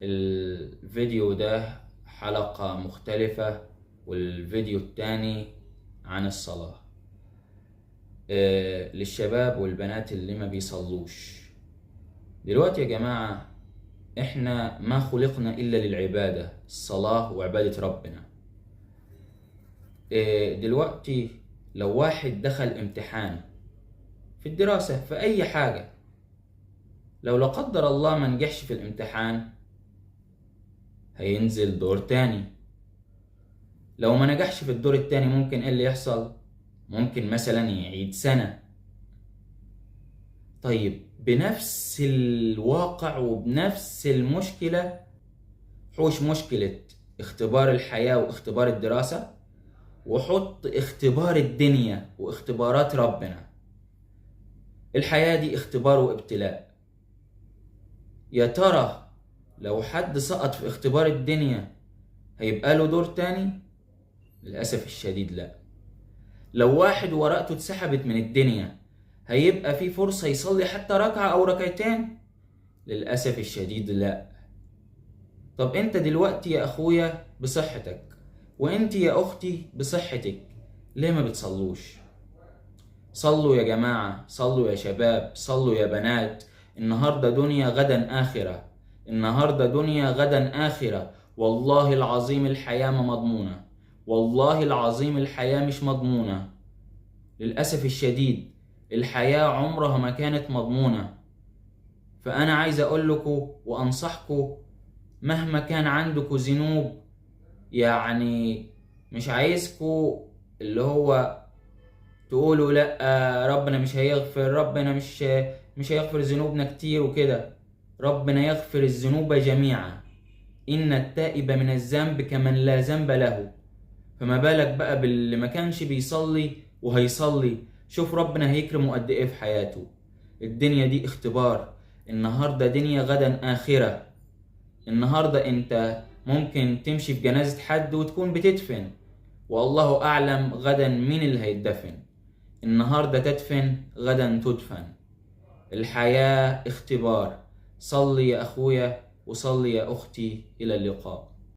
الفيديو ده حلقة مختلفة، والفيديو التاني عن الصلاة. للشباب والبنات اللي ما بيصلوش. دلوقتي يا جماعة، احنا ما خلقنا إلا للعبادة، الصلاة وعبادة ربنا. دلوقتي لو واحد دخل امتحان في الدراسة في أي حاجة، لو لا قدر الله ما نجحش في الامتحان هينزل دور تاني. لو ما نجحش في الدور التاني ممكن ايه اللي يحصل؟ ممكن مثلا يعيد سنة. طيب بنفس الواقع وبنفس المشكلة، حوش مشكلة اختبار الحياة واختبار الدراسة، وحط اختبار الدنيا واختبارات ربنا. الحياة دي اختبار وابتلاء. يا ترى لو حد سقط في اختبار الدنيا هيبقى له دور تاني؟ للأسف الشديد لا. لو واحد ورقته اتسحبت من الدنيا هيبقى في فرصة يصلي حتى ركعة أو ركعتين؟ للأسف الشديد لا. طب انت دلوقتي يا أخويا بصحتك، وانت يا أختي بصحتك، ليه ما بتصلوش؟ صلوا يا جماعة، صلوا يا شباب، صلوا يا بنات. النهاردة دنيا غدا آخرة، النهاردة دنيا غدا آخرة. والله العظيم الحياة ما مضمونة، والله العظيم الحياة مش مضمونة. للأسف الشديد الحياة عمرها ما كانت مضمونة. فأنا عايز أقول لكم وأنصحكم، مهما كان عندكم ذنوب، مش عايزكم اللي هو تقولوا لا ربنا مش هيغفر، ربنا مش هيغفر ذنوبنا كتير وكده. ربنا يغفر الذنوب جميعا، إن التائب من الذنب كمن لا ذنب له. فما بالك بقى باللي ما كانش بيصلي وهيصلي؟ شوف ربنا هيكرمه قد إيه في حياته. الدنيا دي اختبار، النهاردة دنيا غدا آخرة. النهاردة انت ممكن تمشي في جنازة حد وتكون بتدفن، والله أعلم غدا مين اللي هيتدفن. النهاردة تدفن غدا تدفن. الحياة اختبار. صلي يا أخويا وصلي يا أختي. إلى اللقاء.